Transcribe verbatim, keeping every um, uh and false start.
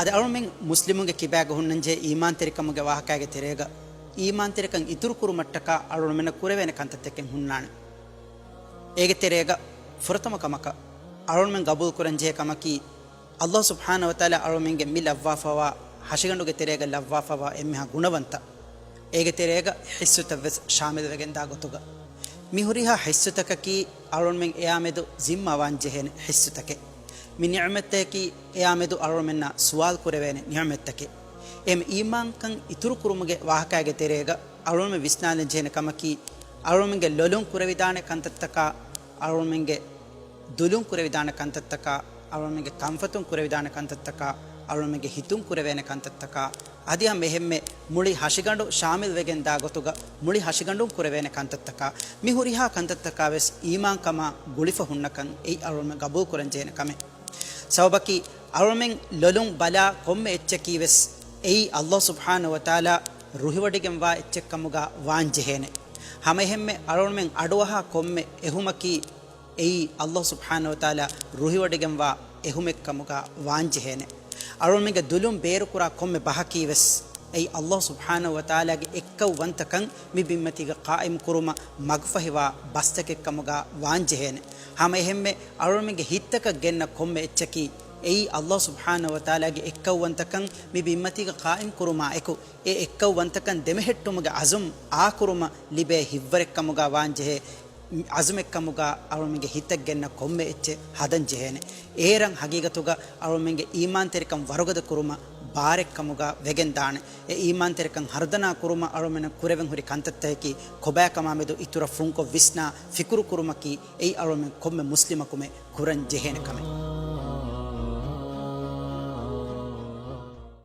އަދި އަޅުމެން މުސްލިމުންގެ ކިބާގަ ހުންނަންޖެހޭ އީމާންތެރިކަމުގެ ވާހަކާގެ ތެރޭގަ އީމާންތެރިކަން އިތުރުކުރުމަށްޓަކާ އަޅުމެންނަށް ކުރެވޭނެ ކަންތައްތަކެއް ހުންނާނެ. އޭގެ ތެރޭގަ ފުރަތަމަ ކަމަކަށް އަޅުމެން ގަބޫލު ކުރަންޖެހޭ ކަމަކީ، އައްލާހު ސުބްޙާނަހު ވަތަޢާލާ އަޅުމެންގެ މި ލައްވާފަވާ ހަށިގަނޑުގެ ތެރޭގަ ލައްވާފަވާ އެންމެހާ ގުނަވަންތައް. އޭގެ ތެރޭގަ ޙިއްސުތައްވެސް ޝާމިލުވެގެންދާ ގޮތުގަ، މި ހުރިހާ ޙިއްސުތަކަކީ އަޅުމެން އެއާމެދު ޒިންމާވާންޖެހޭނެ ޙިއްސުތަކެއް. މި ނިޢުމަތްތަކަކީ އެއާމެދު އަޅުމެންނާ ސުވާލު ކުރެވޭނެ ނިޢުމަތްތަކެއް. އެހެން އީމާންކަން އިތުރުކުރުމުގެ ވާހަކާގެ ތެރޭގަ އަޅުމެން ވިސްނާލަންޖެހޭނެ ކަމަކީ، އަޅުމެންގެ ލޮލުން ކުރެވިދާނެ ކަންތައްތަކާ، އަޅުމެންގެ ދުލުން ކުރެވިދާނެ ކަންތައްތަކާ، އަޅުމެންގެ ކަންފަތުން ކުރެވިދާނެ ކަންތައްތަކާ، އަޅުމެންގެ ހިތުން ކުރެވޭނެ ކަންތައްތަކާ، އަދި ހަމަ އެހެންމެ މުޅި ހަށިގަނޑު ޝާމިލުވެގެންދާ ގޮތުގަ މުޅި ހަށިގަނޑުން ކުރެވޭނެ ކަންތައްތަކާ، މި ހުރިހާ ކަންތައްތަކާވެސް އީމާންކަމާ ގުޅިފަ ހުންނަކަން އެއީ އަޅުމެން ގަބޫލުކުރަންޖެހޭނެ ކަމެއް. ސަބަބަކީ، އަޅުމެން ލޮލުން ބަލާ ކޮންމެ އެއްޗަކީވެސް އެއީ އައްލާހު ސުބްޙާނަހު ވަތަޢާލާ ރުހިވޮޑިގެންވާ އެއްޗެއްކަމުގަ ވާންޖެހޭނެ. ހަމައެހެންމެ އަޅުމެން އަޑުއަހާ ކޮންމެ އެހުމަކީ އެއީ އައްލާހު ސުބްޙާނަހު ވަތަޢާލާ ރުހިވޮޑިގެންވާ އެހުމެއްކަމުގަ ވާންޖެހޭނެ. އަޅުމެންގެ ދުލުން ބޭރުކުރާ ކޮންމެ ބަހަކީވެސް އެއީ އައްލާހު ސުބްޙާނަހު ވަތަޢާލާގެ އެއްކައުވަންތަކަން މި ބިންމަތީގަ ޤާއިމް ކުރުމަށް މަގުފަހިވާ ބަސްތަކެއްކަމުގަ ވާންޖެހޭނެ. ހަމައެހެންމެ އަޅުމެންގެ ހިތްތަކަށް ގެންނަ ކޮންމެ އެއްޗަކީ އެއީ އައްލާހު ސުބްޙާނަހު ވަތަޢާލާގެ އެއްކައުވަންތަކަން މި ބިންމަތީގަ ޤާއިމް ކުރުމާ އެކު، އެ އެއްކައުވަންތަކަން ދެމެހެއްޓުމުގެ އަޒުމް އާކުރުމަށް ލިބޭ ހިތްވަރެއްކަމުގަ ވާންޖެހޭ އަޒުމެއްކަމުގަ އަޅުމެންގެ ހިތަށް ގެންނަ ކޮންމެ އެއްޗެއް ހަދަން ޖެހޭނެ. އޭރަށް ހަގީގަތުގަ އަޅުމެންގެ އީމާންތެރިކަން ވަރުގަދަ ކުރުމަށް ބާރެއްކަމުގަ ވެގެންދާނެ. އެ އީމާންތެރިކަން ހަރުދަނާ ކުރުމަށް އަޅުމެންނަށް ކުރެވެން ހުރި ކަންތައްތަކަކީ ކޮބާކަމާމެދު އިތުރަށް ފުންކޮށް ވިސްނާ ފިކުރު ކުރުމަކީ އެއީ އަޅުމެން ކޮންމެ މުސްލިމަކުމެ ކުރަން ޖެހޭނެ ކަމެއް.